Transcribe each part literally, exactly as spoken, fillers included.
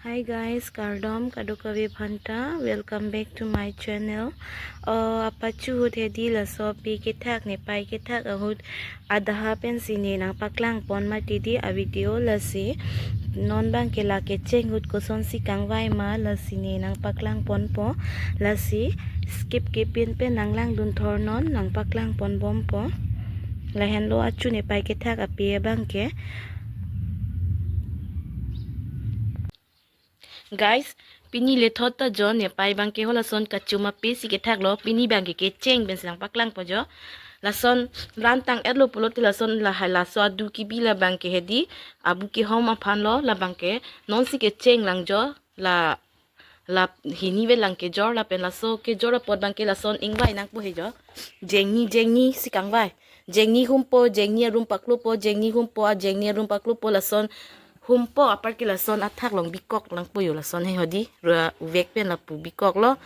Hi guys, kardom kadokave aphanta. Welcome back to my channel. Oh, apachu ahut hedi laso ape kethak, nepei kethak ahut adaha pensi ne nangpaklang pon mati di a video, lasi non abangke la kecheng ahut kosonsi kangvai ma lasi ne nangpaklang ponpo, lasi skip kepin pen nanglangdun thor non, nangpaklang pon bompo. Lahenlo achu nepei kethak ape abangke. Guys, pini lethot ta jo nepei abangke halason kachuma ape si kethaklo, pini abangke kecheng pensi nangpaklangpo jo. Lason ran tang-etlo pulote lason lahai laso adu kebi labangke hedi abu kehom aphanlo, labangke nonsi kecheng lang jo, la la hini velang kejor lapen laso kejor apot abangke lason ingvai nangpo he jo. Jengni, jengni si kangvai. Jengni humpo, jengni arum paklopo, jengni humpo, a jengni arum paklopo, lason humpo apar ke lason athak along bikok langpo jo lason he hodi. Ra uvek pen lapu bikoklo.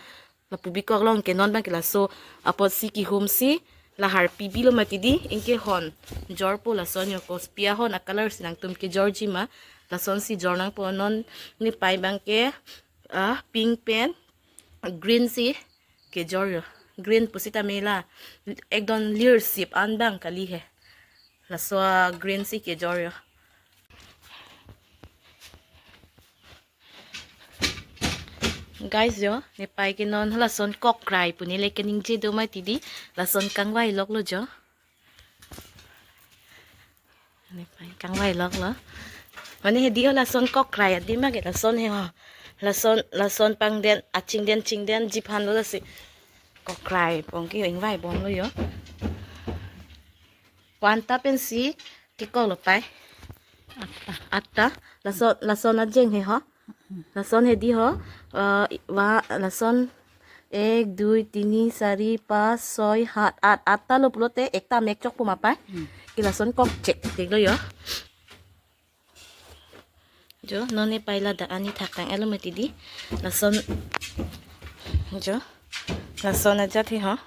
Lapu bikok along ke non abangke laso apotsi kehumsi lahar pibilo mati di, anke hon jorpo lason jo, kopi ahon a-color si nangtum kejorji ma lasonsi jor nangpo. Non nepei abangke ah, pink pen green si kejor jo. Green pusitame la ekdom lir sip an abang kali he. Laso a-green si kejor jo. Guys jo, nepei ke non halason kokrai pu ne le keningje do mati di, lason kangvai loklo jo. Nepei kangvai loklo. Mane hedi halason kokrai adim abangke lason he ho. Lason, lason pangden, achingden chingdenji aphanlo lasi kokrai pu ke ingvai bomlo jo. Ko-anta pensi kekoklo pei? Atta. Atta. Lason, lason ajeng he ho. Lason hedi ho, eh, va, lason ek, dui, tini, sari, pas, soi, hat, at, atta lo pulote ekta amek chokpo ma pei? Hmm. Ke lason kokchek, thiklo jo. Jo, non nepei ladak ani thak tang-etlo mati di. Lason, jo, lason ajat he ho.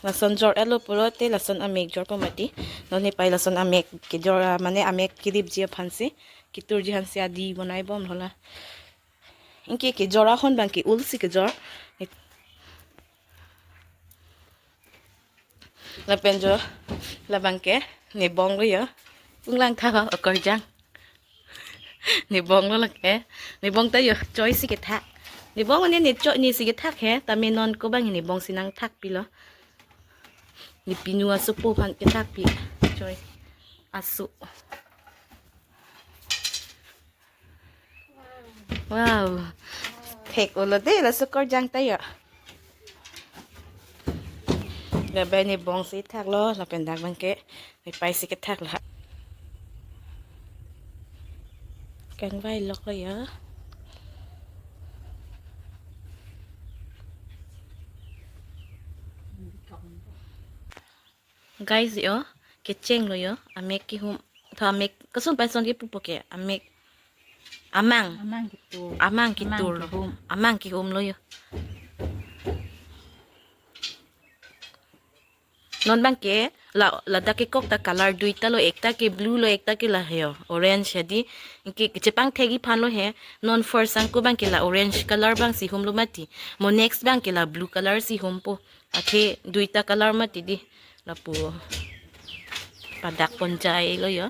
Lason jor-etlo pulote lason amek jorpo mati. Non nepei lason amek kejor, ah, mane amek keripji aphansi, keturji aphansi adi bonai bomlo la. Anke kejor ahon abangke ul si kejor. Lapen jo, labangke nebonglo jo. Ung lang tha ho, okorjang. Nebonglo lake. Nebong ta jo choi si kethak. Nebong mane ne choi ne si kethak he. Tame non ko abang nebong si nangthakpilo. Ne pinu asopo aphan kethakpi. Choi. Aso. Wow. Thek-olo de laso okorjang ta jo. Lapen nebong si thaklo, lapen dak abangke nepei si kethaklo. Kangvai loklo jo. Guys jo, kechenglo jo, amek kehum, tho amek, koson pen son kepupo ke, amek, amang. Amang ketur. Amang ketur. Amang kehum. Amang kehumlo jo. Non abangke, la, ladak kekok ta color duita lo, ekta ke blue lo, ekta ke la he jo, orange hedi. Anke kechepangthekji aphanlo he, non first angko abangke la orange color abangsi humlo mati. Mo next abangke la blue color si humpo. Athe duita color mati di. Lapu padak ponjailo jo.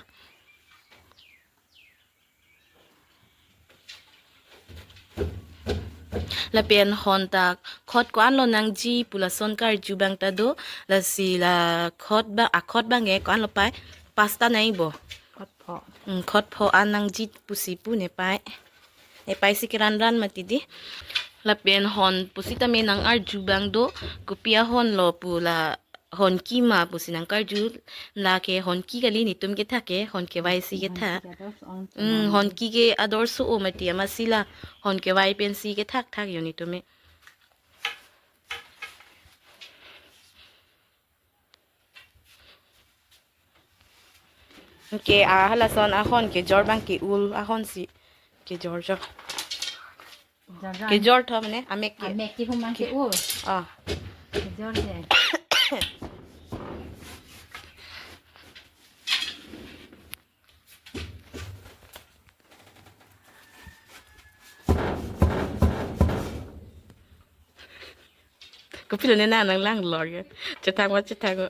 Lapen hon ta khot ko-anlo nangji pu lason karju abang ta do, lasi la khot ba, akhot abangke ko-anlo pei, pasta nai bo. Khot pho. Hmm, khot pho an nangji pusi pu nepei. Nepei si keran ran mati di. Lapen hon pusitame nang-arju abang do, kopi ahon lo pu la honki ma pusi nangkarju, lake honki kali, netum kethak ke hon kevai si kethak. Honki ke ador so-ong. Hmm, honki ke ador so-o mati, amatsi la hon kevai pensi kethakthak jo netum me. Anke, ah, halason ahon kejor abangke ul ahonsi kejor jo. Jordan. Kejor tho mane, amek ke. Amek kehum abangke ul. Ah. Kejor je. Kopilo ne nang nanglang lor ke. Chethang ma chethang o.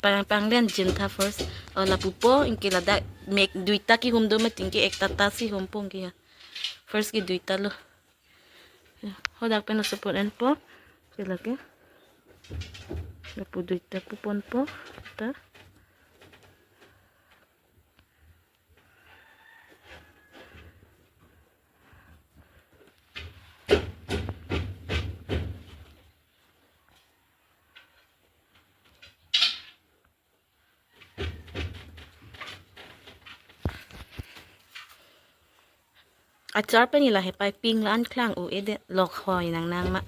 Pang panglen jin tha first. O lapupo, anke ladak mek duita kehum do mati, anke ek tata si humpo anke ya. First ke duita lo. Ya, hadak pen laso pon enpo. Sila ke. Lapu duita pu ponpo. Ta. Achar pen ila hepai ping la an klang u ede lok hoi nang nang ma.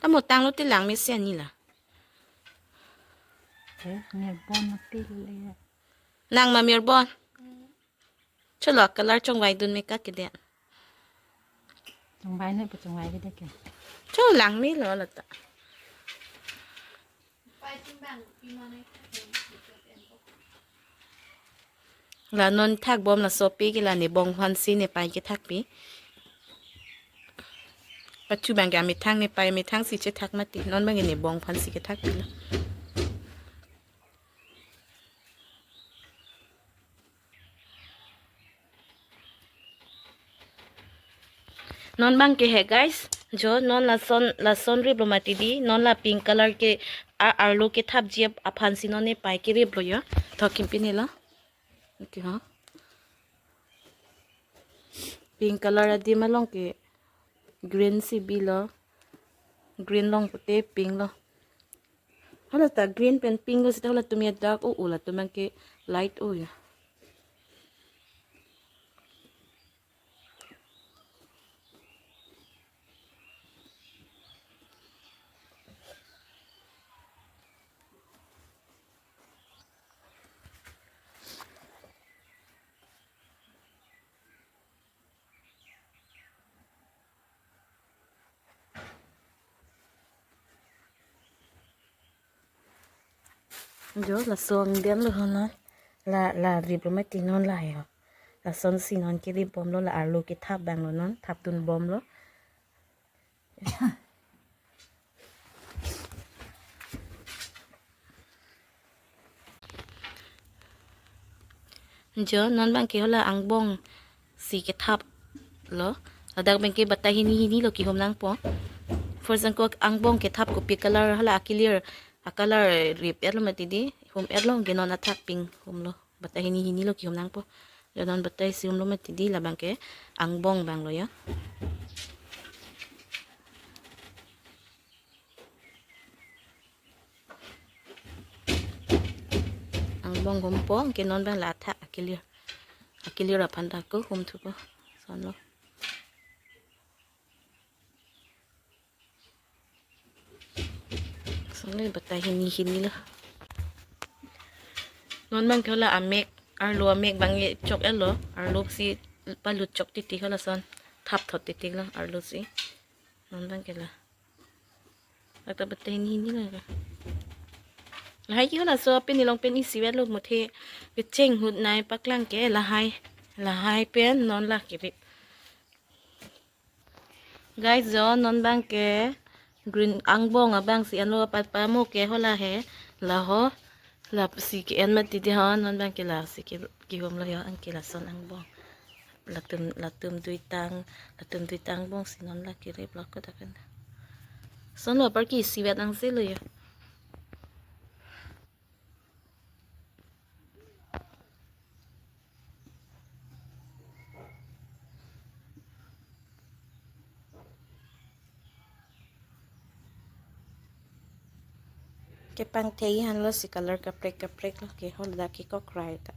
Tamo tanglo te lang mesen ila. Eh, mirbon na pil le. Nang ma mirbon. Cholo color chongvai dun me ka kede. Chongvai ne pa chongvai kede ke. Cho lang melo lata. La non thak bom laso pi ke la ne bong aphan si ne pai kethak pi. Pachu bang ke amethang ne pai methang si chethak mati. Non bang ke ne bong aphan si kethak pi lo. Non bang ke he guys, jo non lason lason rip lo mati di, non la pink color ke a arlo kethapji aphan si non ne pai kerip lo yo. Thokim pine lo. Okay ha. Pink color adim along ke green si bi lo. Green along pute pink lo. Hala ta green pen pink lo sita hala tum ya dark o o latum ke light o ya. Jo lason den lo hono. La la rip lo mati non la yo. Lason si non kerip bom lo, la arlo kethap bang lo non, thap dun bom lo. Jo non bang ke hala angbong si kethap lo. Ladak bang ke batai hini hini lo kehum nangpo. First angko angbong kethap kopi color hala akilir a color rip et lo mati di, hum et lo ke non athak pink hum lo. Batai hini hini lo kehum nangpo. Jo non batai isi hum lo mati di, labang ke angbong bang lo ya. Angbong humpo, ke non bang la athak akilir. Akilir aphan ta ko hum thupo. Son lo. Son lo batai hini hini lo. Non bang ke hala amek, arlo amek bang ye chok et lo, arlo si palut chok titi hala son. Thap thot titi lo, arlo si. Non bang ke la. Ata batai hini hini lo. Lahai ke halaso pen ilong pen isi vet lo muthe kecheng hut nai paklang ke lahai. Lahai pen non la kerip. Guys, jo non bang ke green angbong abang si anlo apat pamo ke hala he. Laho. La si ke en mati di ho, non bang ke la si ke kehum lo yo, anke lason angbong. Latum latum duitang, latum duitang angbong si non la kerip lo ko dapen. Son lo apar ke isi vet angse lo yo. Kepangthei han lo si color kaprek kaprek lo ke hol dak ke kokrai ta.